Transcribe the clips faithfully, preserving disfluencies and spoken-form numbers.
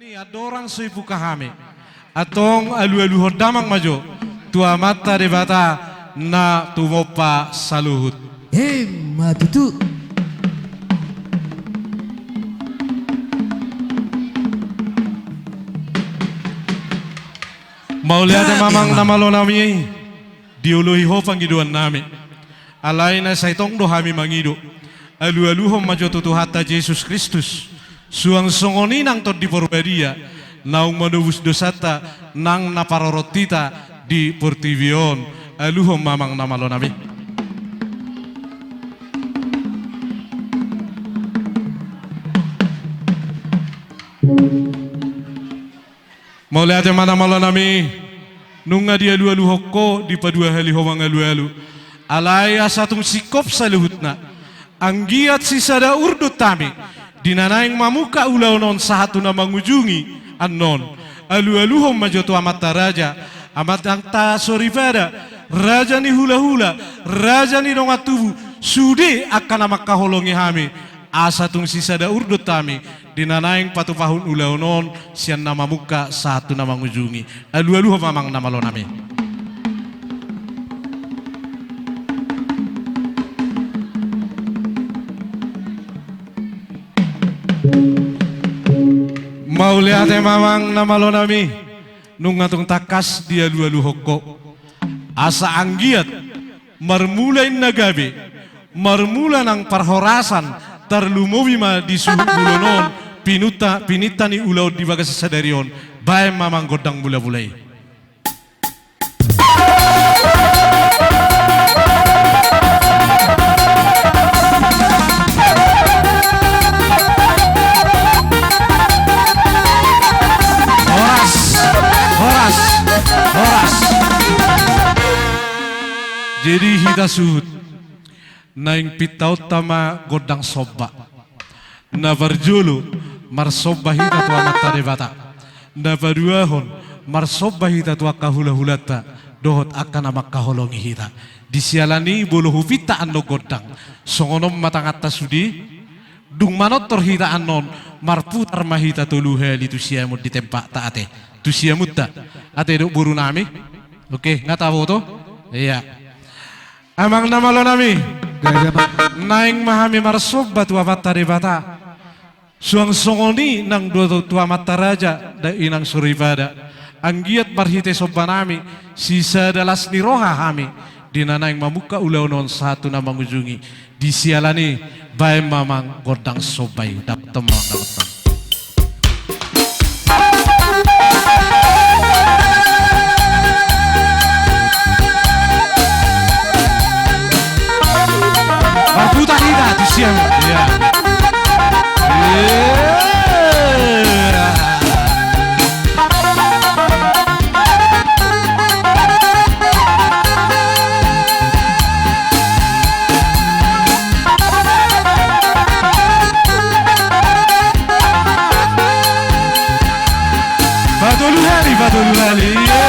Ni andorang so ibuka hami, antong alualuhon damang ma jo tu Amanta Debata na tumompa saluhut. Emma tutu. Mauliate ma amang na malo nami, dioloi ho pangidoan nami. Alai na sai tong do hami mangido. Alualuhon ma jo tu Tuhanta Jesus Kristus, suang songon i nang Tondi Porbadia, naung manobus dosanta nang na parorot hita di portibi on. Aluhon ma amang na malo nami. Mauliate ma na malo nami, nunga dialualuhon ho, dipaduahali ho mangalualu. Alai asa tung singkop saluhutna, anggiat sisada urdot hami di na naeng mamungka ulaon on sahat tu na mangujungi annon. Alualuhon ma jo tu amanta raja, amanta soripada, raja ni hulahula, raja ni dongan tubu, sude angka na mangkaholongi hami. Asa tung sisada urdot hami di na naeng patupahon ulaon on sian na mamungka sahat tu na mangujungi. Alualuhon ma amang na malo nami. Mauliate ma amang na malo nami, nunga tung tangkas dialualuhon ho. Asa anggiat marmula inna gabe, marmula nang parhorasan, tarlumobi ma di suhut bolon on, pinunta, pininta ni ulaon di bagasan sadari on, baen ma amang gondang mulamula i. Horas, horas, horas. Jadi hita suhut, naeng pintaonta ma gondang somba. Na parjolo, marsomba hita tu Amanta Debata. Na paduahon, marsomba hita tu angka hulahulanta dohot angka na mangkaholongi hita. Di siala ni i molo hupinta annon gondang, songon on ma tanganta sude. Dung manortor hita annon, marputar ma hita tolu hali tu siamun di tempatna ate. Tu siamunta ate, dohot boru nami. Oke, nga taboto? Ia. Amang na malo nami, naeng ma hami marsomba tu Amanta Debata. Suang songon i nang dohot tu amanta raja dohot inang soripada. Anggiat marhite somba nami, sisada las ni roha hami di na naeng mamungka ulaon on sahat tu na mangujungi. Di siala ni i, baen ma amang gondang somba i. Dapothon ma amang, dapothon. Marputar hita tu siamun. Ia. Ia. Patolu hali, patolu hali. Ia.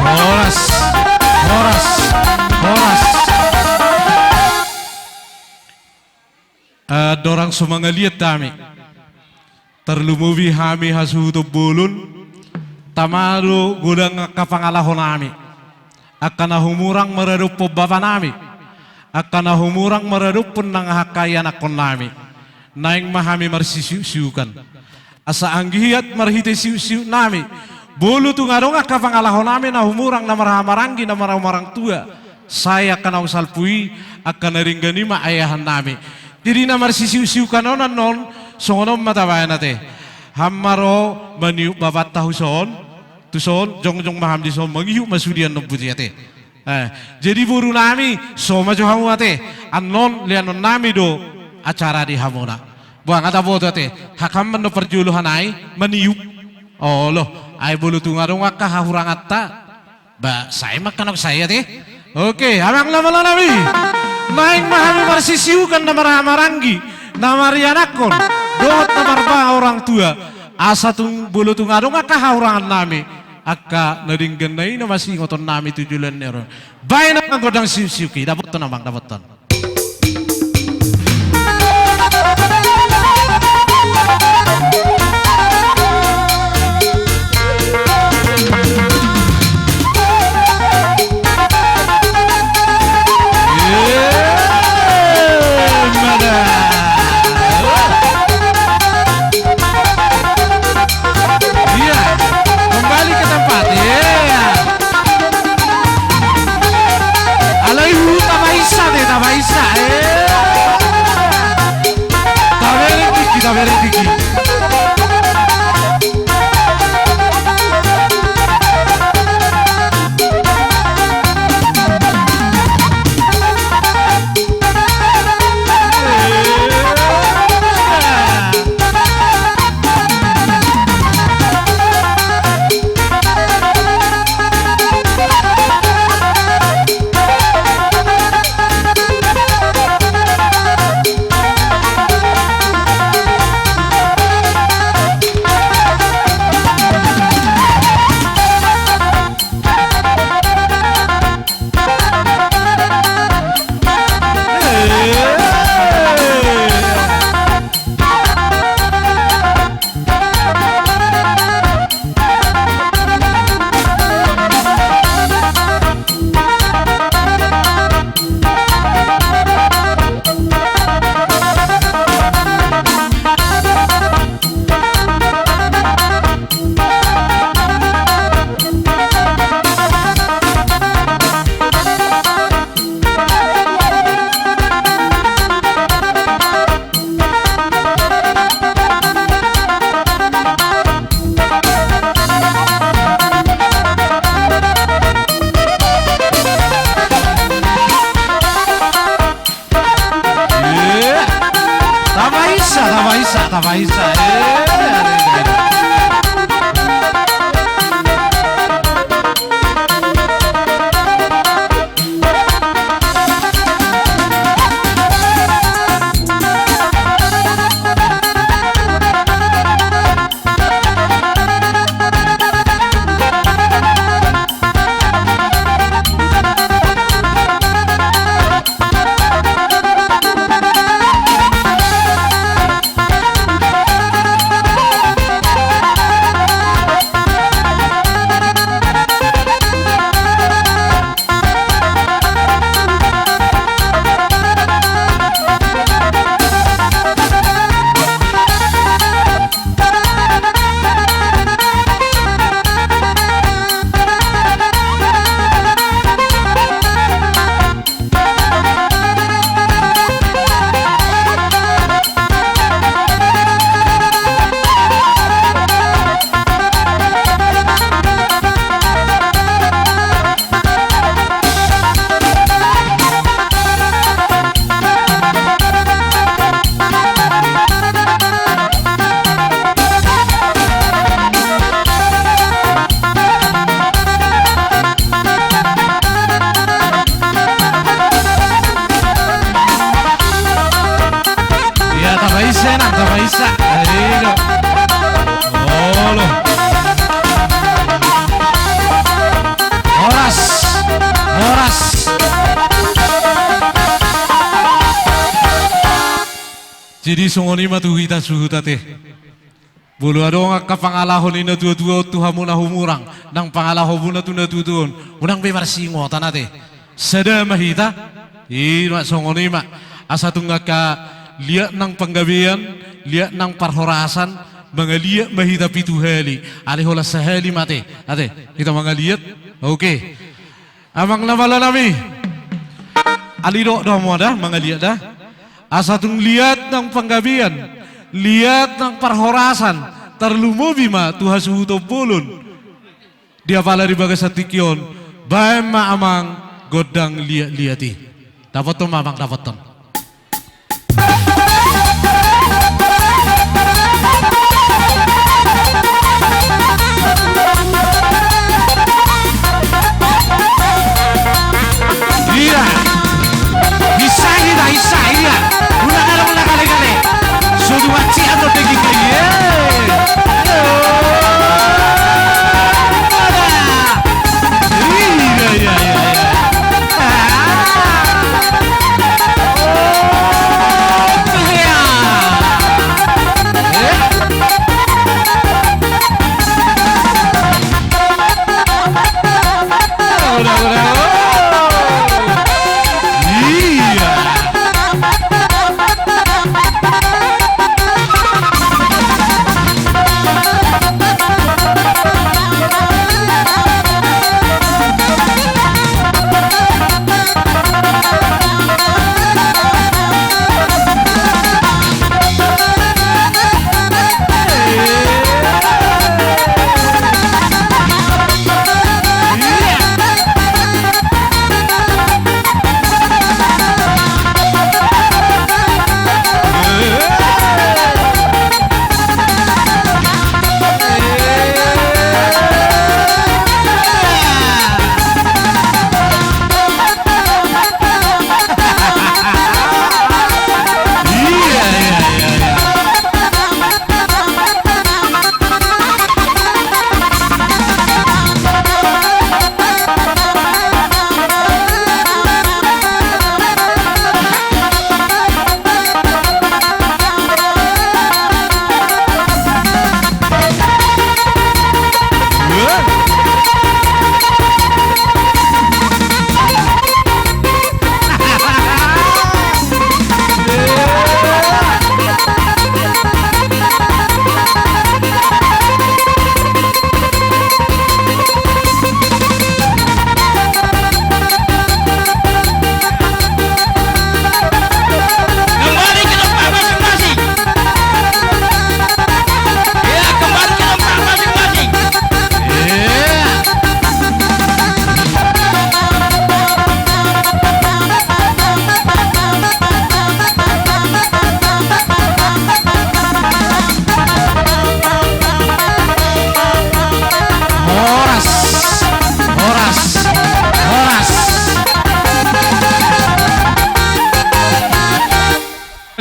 Horas, horas, horas. Andorang so mangaliat hami, tarlumobi hami hasuhuton bolon, tama do godang angka pangalaho nami, angka na humurang maradophon bapa nami, angka na humurang maradophon nang angka ianakhon nami. Naeng ma hami marsisiuksiukan. Asa anggiat marhite siuksiuk nami, molo tung adong angka pangalaho nami na humurang, na marhahamaranggi, na marhahamarangtua, sai angka naung salpu i, angka na denggan i ma aiahan nami. Jadi na marsisiuksiukan on annon, songon on ma tabaen ate. Ham ma ro maniup bapanta tuson, tuson, jongjong ma ham dison, mangihup ma sude annon boti ate. Eh, jadi boru nami, so ma jo hamu ate, annon leanon nami do acara di hamuna. Boha, nga taboto ate, hak ham ma annon parjolo hanai maniup. Olo, ai molo tung adong angka hahuranganta, ba sai ma angka naung sai ate. Oke, amang na malo nami. Naeng ma hami marsisiukan na marhaha maranggi, na marianakhon, dohot na marbahen orang tua. Asa tung molo tung adong angka hahurangan nami, angka na denggan na i na masingoton nami tu joloan ni ari on. Baen amang gondang siuksiuk i, dapothon amang, dapothon. Iya, kembali ke tempat. Iya. Alai hu, tapaisa de, tapaisa. Eh. Tabereng tingki, tabereng tingki. Tapaisa, tapaisa, tapaisa. Iya, tapaisa, nang, tapaisa. Olo. Horas. Horas. Jadi songon i ma tu hita suhut ate. Molo adong angka pangalaho ni natuatua on tu hamu na humurang, nang pangalahomuna tu natuatua on, unang be marsingotan ate. Sada ma hita. I ma songon i ma. Asa tung angka liat nang panggabean, liat nang parhorasan, mangaliat ma hita pitu hali. Alai holan sahali ma ate. Ate, hita mangaliat. Oke. Amang na malo nami. Alai dok do hamu da, mangaliat da. Asa tung liat nang panggabean, liat nang parhorasan, tarlumobi ma tu hasuhuton bolon. Di apala di bagasan tingki on, baen ma amang gondang liatliat i. Dapothon ma amang, dapothon.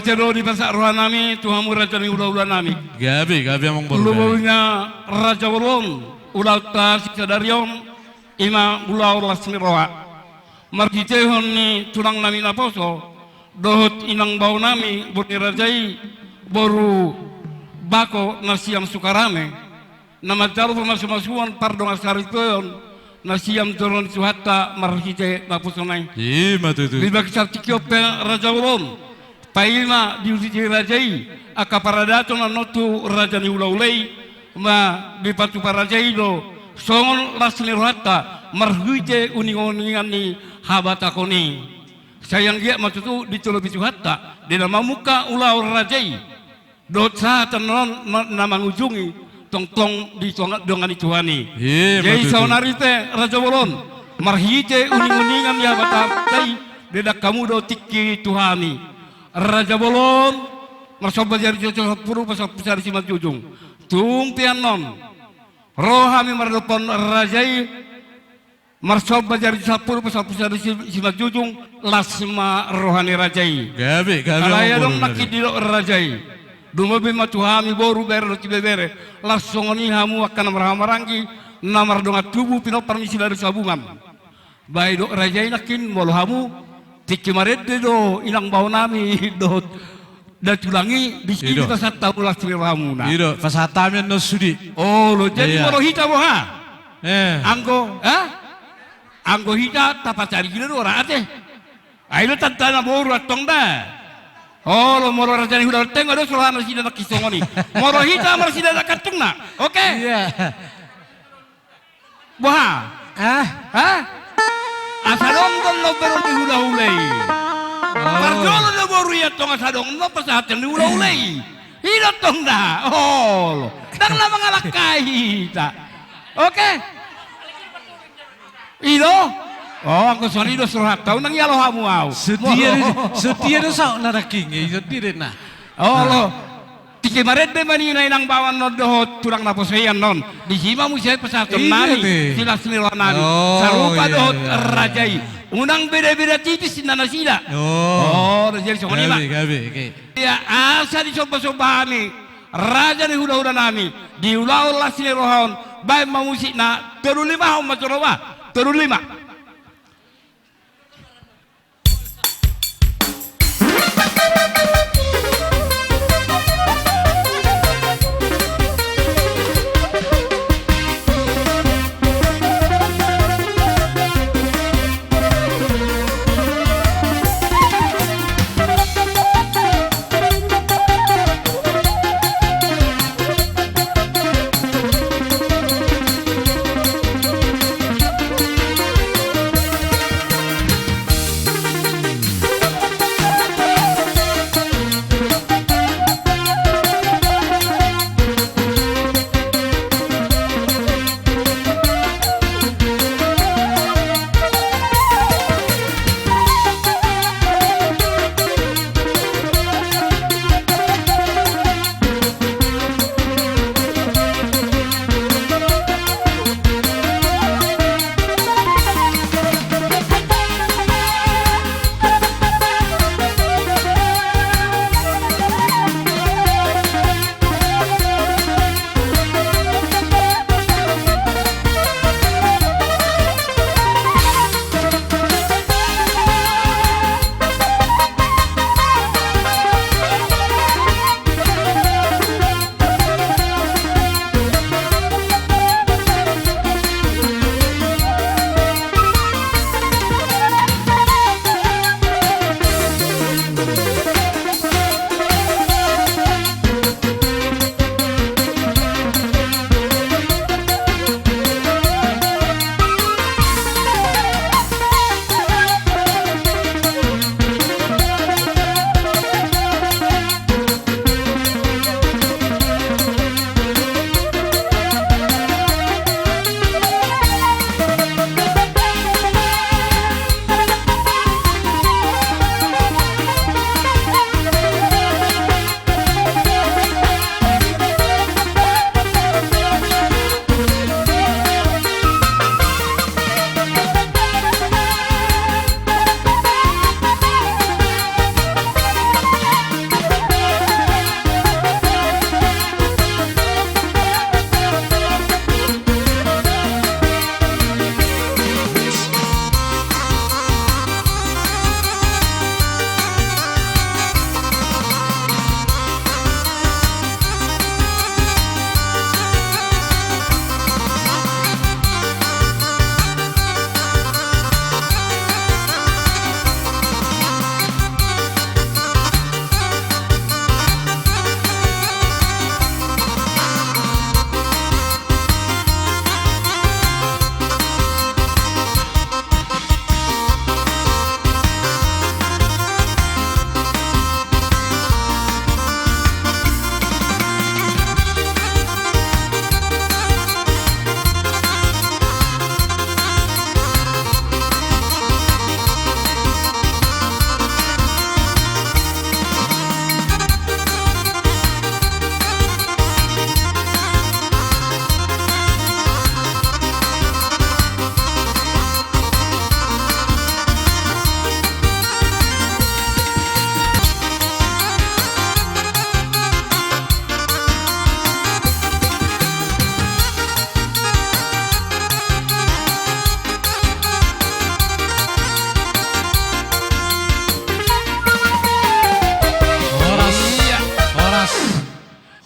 Sai do dipasahat rohanami tu hamu raja ni hulahulanami. Gabe, gabe amang boru. Lumobi ma raja bolon ulaonta sisadari on, i ma ulaon las ni roha. Marhitehon ni tulangnami naposo dohot inang baonami boru ni raja i, boru Bako na sian Sukarame, na manjalo pamasumasuon pardongan saripeon na sian joro ni Tuhanta marhite naposona i. I ma tutu. Di bagasan tingki on pe raja bolon, paima diuji raja i angka paradaton annon tu raja ni hulahula i, ma dipatupa raja i do songon las ni rohanta marhite uninguningan ni habatahon i. Sai anggiat ma tutu ditolopi Tuhanta di na mamungka ulaon raja i dohot sahat annon ma-, na mangujungi tongtong di tonga-, dongan ni Tuhan i. I ma tutu. Jadi saonari pe raja bolon, marhite uninguningan ni habatahonta i, didok hamu do tingki tu hami. Raja bolon, marsomba jari tu sampulu pasampulu sada simanjujung. Tung pe annon ro hami mardophon raja i, marsomba jari tu sampulu pasampulu sada si-, simanjujung, las ma roha ni raja i. Gabe, gabe. Alai adong nangkin didok raja i. Lumobi ma tu hami boru, bere dohot ibebere. Las songon i hamu angka na marhahamaranggi, na mardongan tubu, pinompar ni Silahisabungan. Baen didok raja i nangkin, molo hamu, tingki marende do inang baonami dohot da tulang i, disi dipasahat hamu las ni rohamuna. I do, pasahat hami annon sude. Olo, jadi molo hita boha? Eh. Anggo, eh? Anggo hita tapacari gila do ra ate. Ai do tantana boru antong da. Olo, molo raja ni hula tenggo do solana sida nangkin songon i. Molo hita marsida da kantungna. Oke? Iya. Boha? Ah? Ha? Asa dong do na beron di hulahula i. Oh. Parjolo do boru i antong asa dong do pasahaton di hulahula i. I do antong da. Olo. Ndang na mangalangkai hita. Oke? I do? Oh, anggo songon i do surat au, unang dialo hamu au. Setia do, setia do sautna nangkin, i setia do na. Olo. Tingki marende ma ninna inang baoa annon dohot tulang naposo i annon. Disi ma muse pasahaton nami, silas ni roha nami. Oh, sarupa dohot raja i. Unang beda-beda tipis ninna nasida. Oh. Oh, jadi songon i ma. Gabe, gabe, oke. Ia asa disomba-somba hami raja ni hulahula nami di ulaon las ni roha on, baen ma musikna, tolu lima on ma jolo ba. Tolu lima.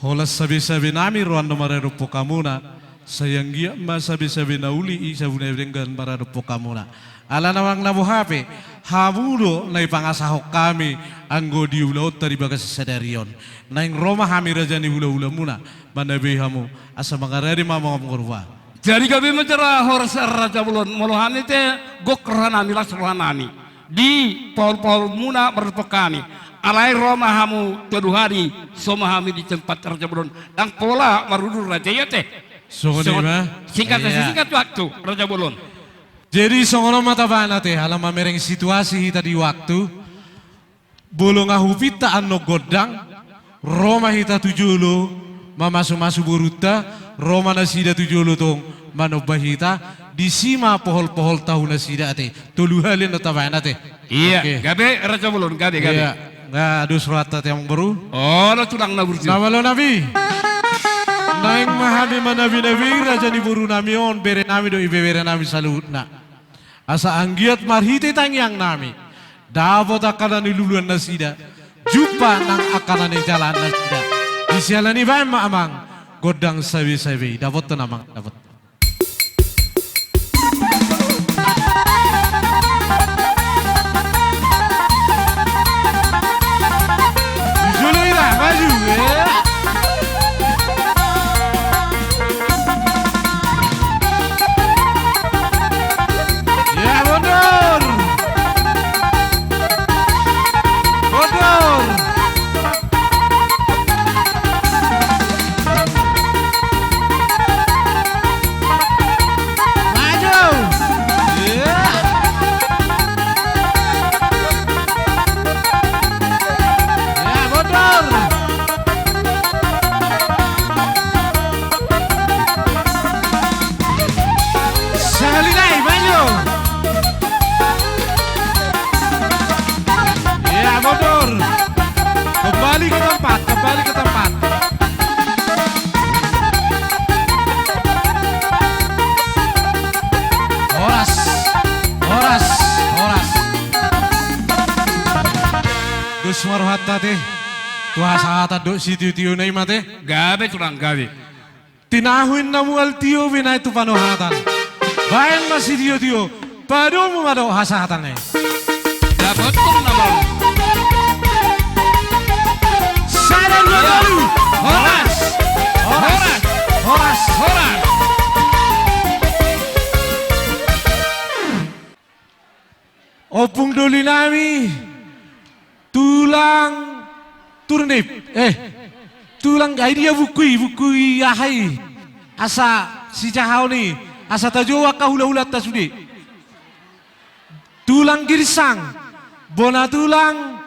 Holan sabe-sabe nami roan do maradophon hamuna, sai anggiat ma sabe-sabe na uli i sabuna denggan maradophon hamuna. Alana amang na boha pe, hamu do na ipangasahon hami anggo di ulaonta di bagasan sadari on. Naeng ro ma hami raja ni hula-hulamuna, manabe hamu, asa mangarade ma amang amang boru. Jadi gabe ma jala horas raja bolon, molo hami te gok rohanami, las rohanami. Di pohol-poholmuna mardophon hami. Alai ro ma hamu tolu hali, so ma hami di tempat raja bolon. Ndang pola marudur raja i ate. Songon i ma. Singkat, singkat waktu raja bolon. Jadi songon on ma tabaen ate, ala mamereng situasi hita di waktu. Molo nga hupinta annon gondang, ro ma hita tu jolo, mamasu-masu borunta, ro ma nasida tu jolo tong, manomba hita, disi ma pohol-pohol tahu nasida ate, tolu hali annon tabaen ate. Ia, gabe raja bolon, gabe, gabe. Ia, nga dos rohanta ate amang boru. Olo tulang na burju. Na malo nami. Naeng ma hami manabi-nabi raja ni borunami on, berenami dohot ibeberenami saluhutna. Asa anggiat marhite tangiangnami, dapot angka na niluluan nasida, jumpa nang angka na nijalaan nasida. Di siala ni baen ma amang, gondang sabe-sabe i, dapothon amang, dapothon. Jolo ira, maju, ya. Ya, mundur. Mundur. Maju. Ya. Ya, mundur. Sahali nai, maju. Ya, mundur. Kembali ke tempat, kembali ke tempat. Horas, horas, horas. Dos ma rohanta ate. Tu hasahatan dohot sitio-tio na i ma ate. Gabe tulang, gabe. Tinahu inna mual tio binaen tu panohatan. Baen ma sitio-tio, padomu ma dohot hasahatan na i. Dapothon na baru. Sada dua tolu. Horas. Horas. Horas. Horas. Ompung doli nami, tulang turnip, eh, tulang, ai dia buku i, buku i aha i, asa sijahaon i, asa tajou angka hula-hulanta sude. Tulang girsang, bona tulang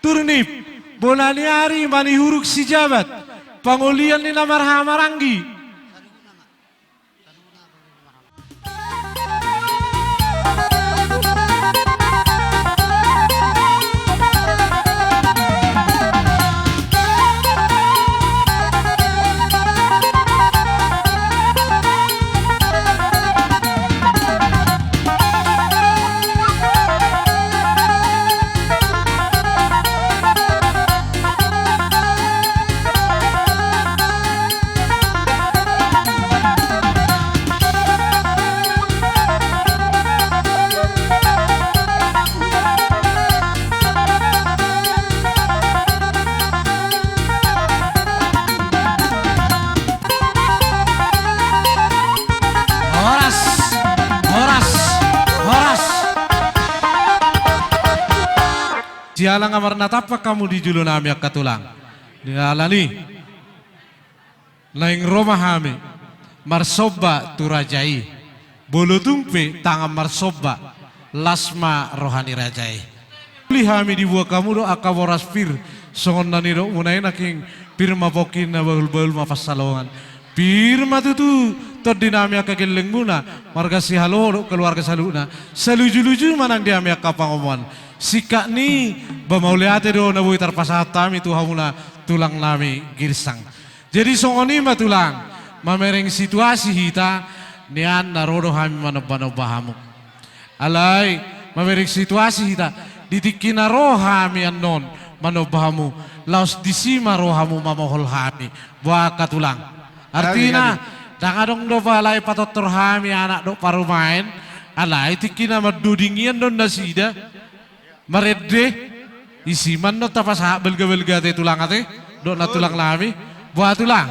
turnip, bona ni ari manihuruk sijabat, pangolian ni na marhaha maranggi. Horas, horas, horas. Siala nga marnatampak hamu di jolo nami angka tulang. Di alani. Naeng ro ma hami marsomba tu raja i. Molo tung pe tangan marsomba, las ma roha ni raja i. Uli hami diboan hamu do angka boras pir, songon na nidokmuna i nangkin, pir ma pongki na bahul-bahul ma pansalongan. Pir ma tutu tondi nami angka gellengmuna, marga Sihaloho dohot keluarga saluhutna. Saluju-luju ma nang di hami angka pangomoan. Singkat ni, ba mauliate do na boi tarpasahat hami tu hamuna tulang nami girsang. Jadi songon i ma tulang, mamereng situasi hita, nian na ro do hami manomba-nomba hamu. Alai, mamereng situasi hita, di tingki na ro hami annon, manomba hamu, laos disi ma rohamu mamohol hami. Boha angka tulang? Artina, ndang adong do pala i patortor hami anak dohot parumaen, alai tingki na mandodingian do nasida. Marende, isi ma annon tapasahat balga-balga ate tulang ate, dohot nantulang nami. Boha tulang?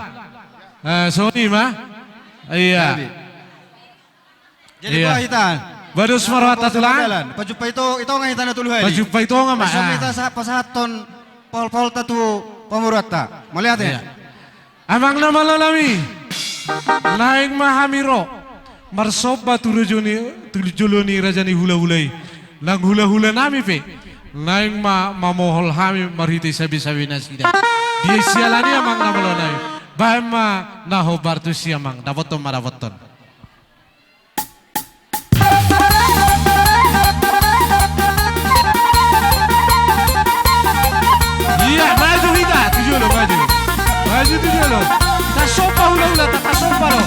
Eh, songon i ma. Ia. Jadi, boha hita? Ba dos ma rohanta tulang. Pajumpa i tonga hita na tolu hali. Pajumpa i tonga ma. Asa hita pasahathon pahol-paholta tu pamoruonta. Mauliate. Ia. Amang na malo nami, naeng ma hami ro marsomba tu raja ni, tu jolo ni raja ni hula-hula i. Nang hula-hula nami pe naeng ma mamohol hami marhite sabe-sabe nasida. Di siala ni i amang na malo nami, baen ma na hombar tusi amang, dapothon ma dapothon. Ia, maju hita, tu jolo, maju. Maju tu jolo. Tasomba hula-hula, ta-, tasomba ro.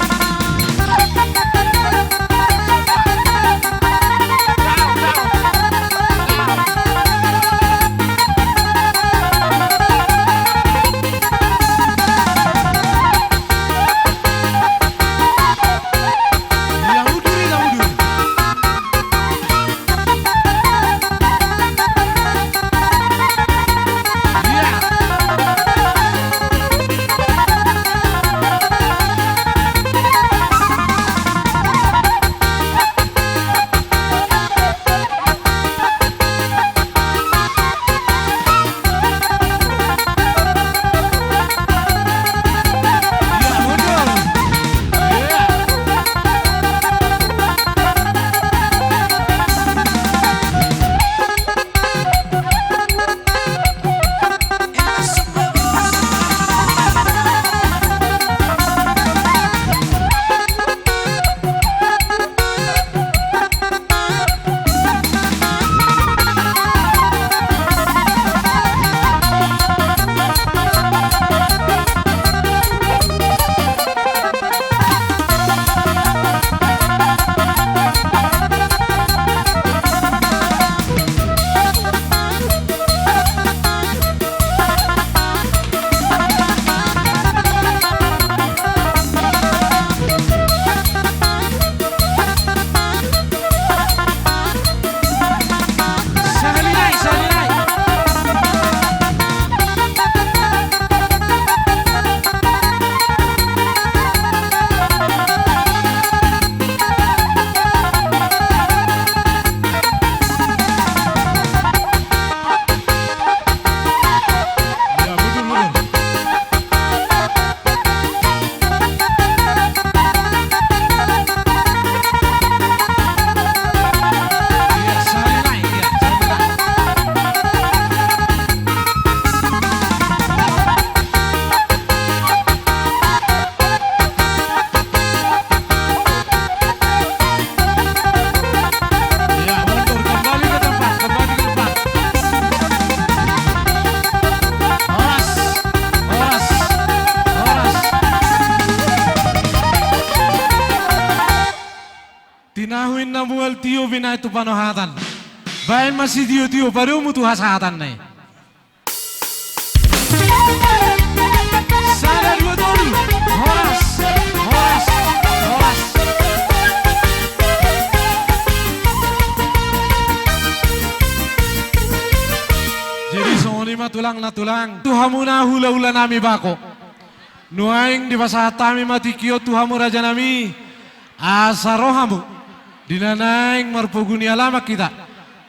Tinahu inna mual tio binahen tu panohatan. Baen ma sitio-tio padomu tu hasahatan na i. Sada, dua, tolu. Horas, horas, horas. Jadi songon i ma tulang na tulang. Tu hamu na hula-hula nami bako. Nuaeng dipasahat hami ma tingki on tu hamu raja nami. Asa ro hamu di na naeng marpogu ni alaman hita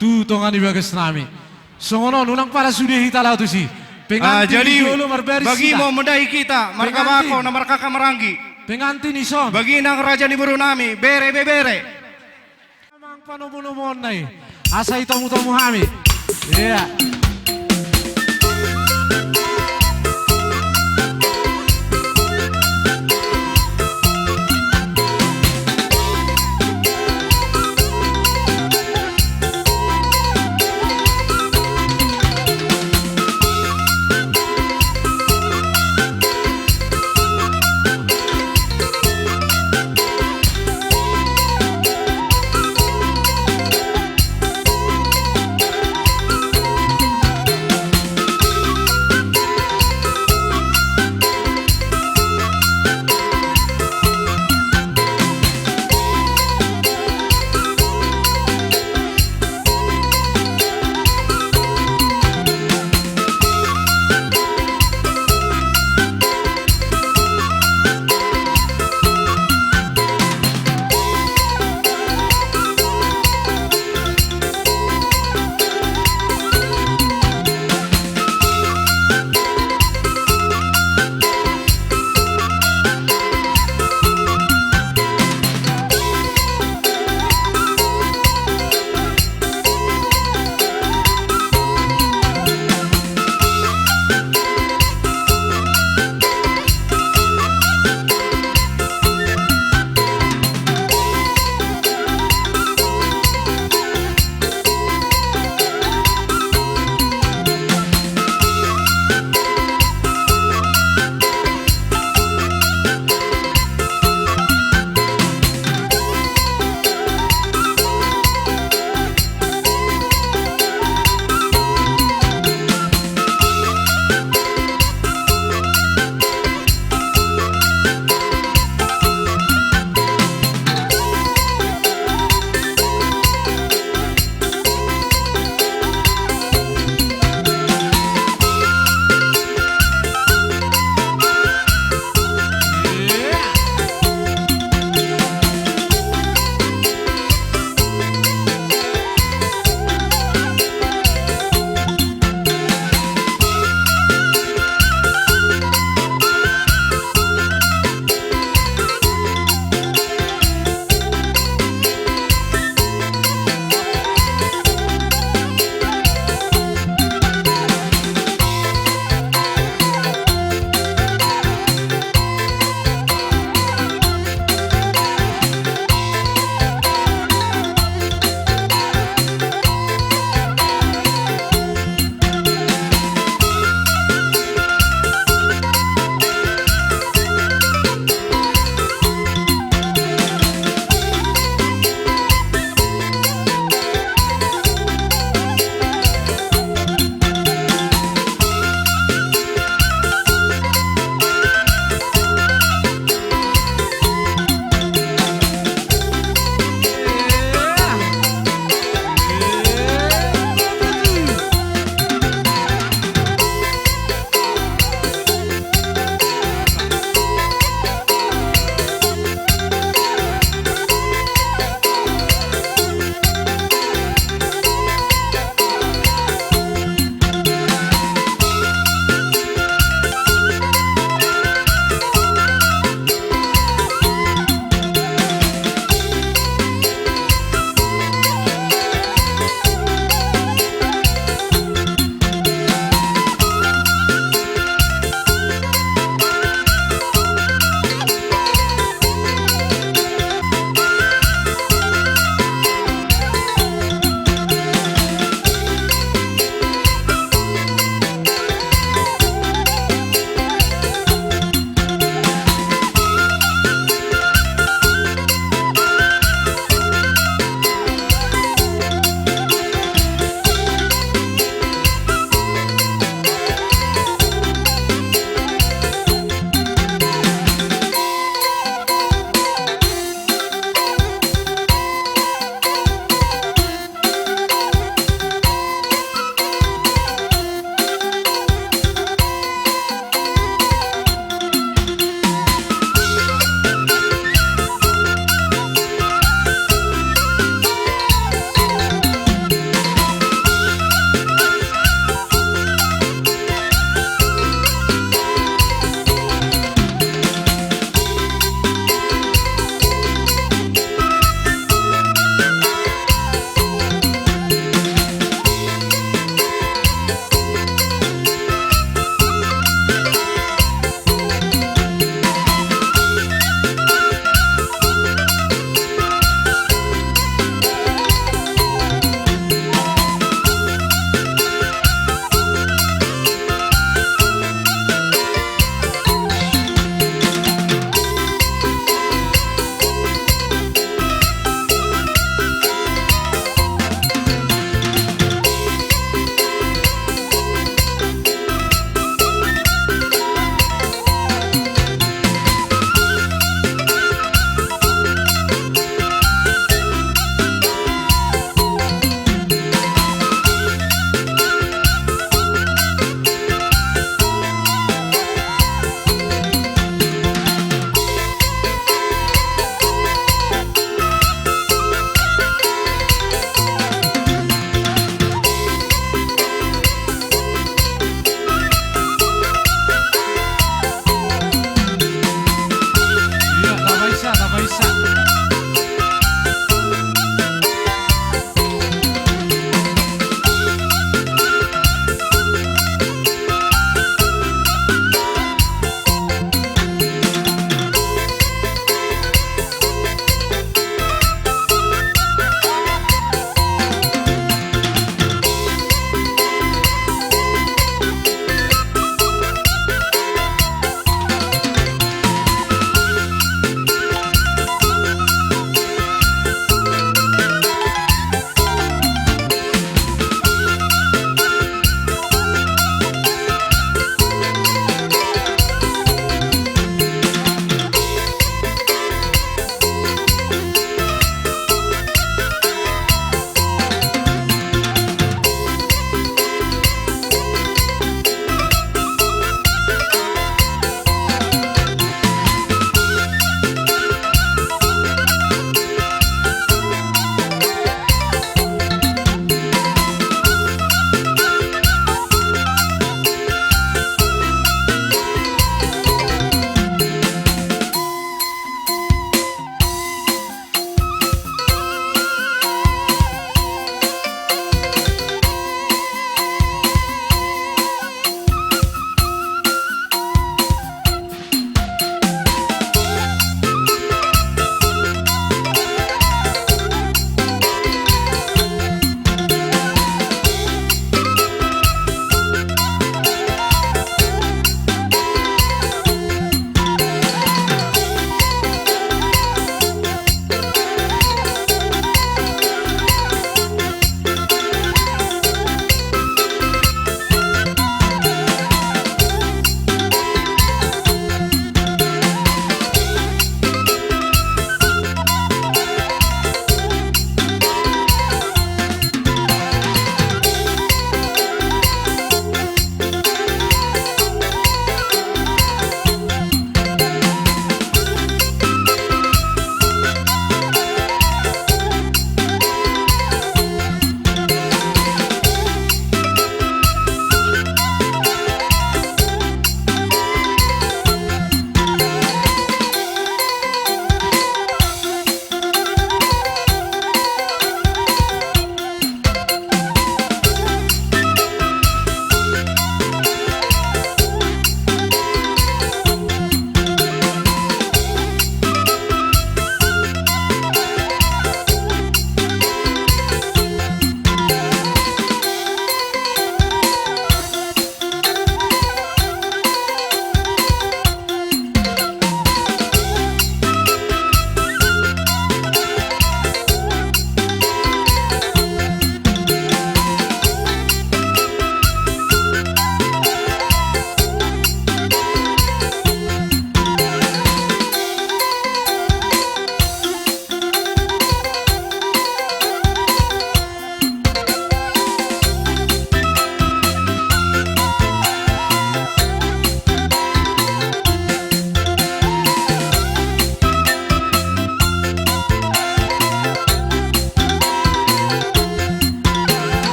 tu tonga ni bagas nami. Songon on, unang pala sude hita laho tusi. Pengantin di jolo marbaris hita. Bagimo modai hita, marga bako na markaka maranggi. Pengantin ison. Bagi nang raja ni boru nami, bere, bebere. Amang panomu-nomuon na i. Asa itomu-tomu hami. Ia.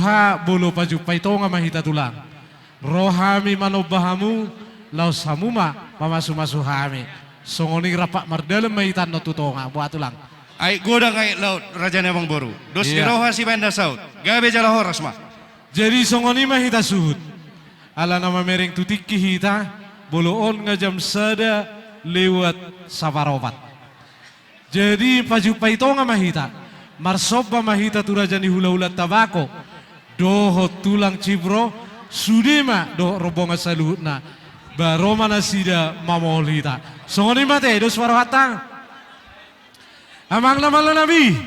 Boha, molo pajumpang i tonga ma hita tulang. Ro hami manomba hamu, laos hamu ma mamasumasu hami. Songon i rap mardalan ma hita annon tu tonga, boha tulang. Aek godang aek laut, raja ni amangboru. Dos ni roha sibaen na saut. Gabe jala horas ma. Jadi songon i ma hita suhut. Ala na mamereng tu tingki hita, molo on nga jam sada lewat saparopat. Jadi pajumpang i tonga ma hita, marsomba ma hita tu raja ni hulahulanta Bako, dohot tulang Cipro, sude ma dohot rombongan saluhutna, ba ro ma nasida mamohol hita. Songon i ma ate, dos ma rohanta. Amang na malo nami.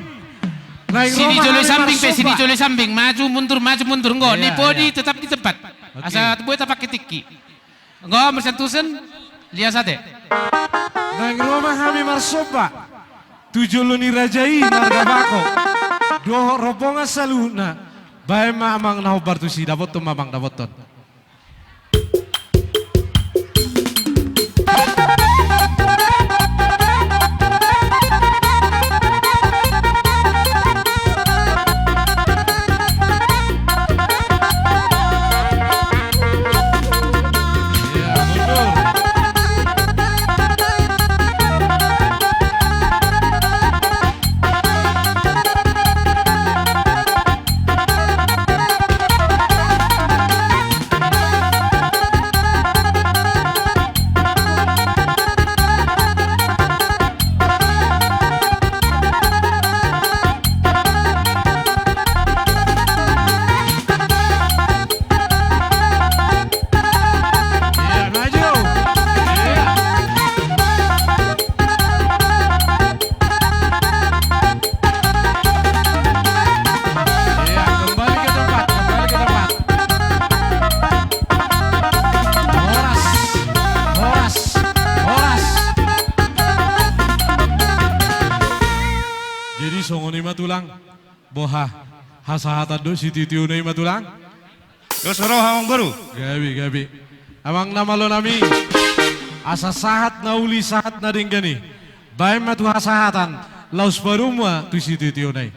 Naeng ro ma hami marsomba. Sini jolo sambing pe, sini jolo sambing, maju mundur, maju mundur, enggo, ni podi tetap di tempat. Asa boi tapake tingki. Enggo, marsantusen, lias ate. Naeng ro ma hami marsomba tu jolo ni raja i marga Bako dohot rombongan saluhutna. Baen ma amang na hombar tusi, dapothon ma amang, dapothon. Iya, maju. Iya. Iya, kembali ke tempat, kembali ke tempat. Horas, horas, horas. Jadi songon i ma tulang. Boha, hasahatan dohot sititiona i ma tulang. Dos roha amangboru. Gabe, gabe. Amang na malo nami. Asa sahat na uli, sahat na denggan i. Baen ma tu hasahatan, laos padomu ma tu sititiona i.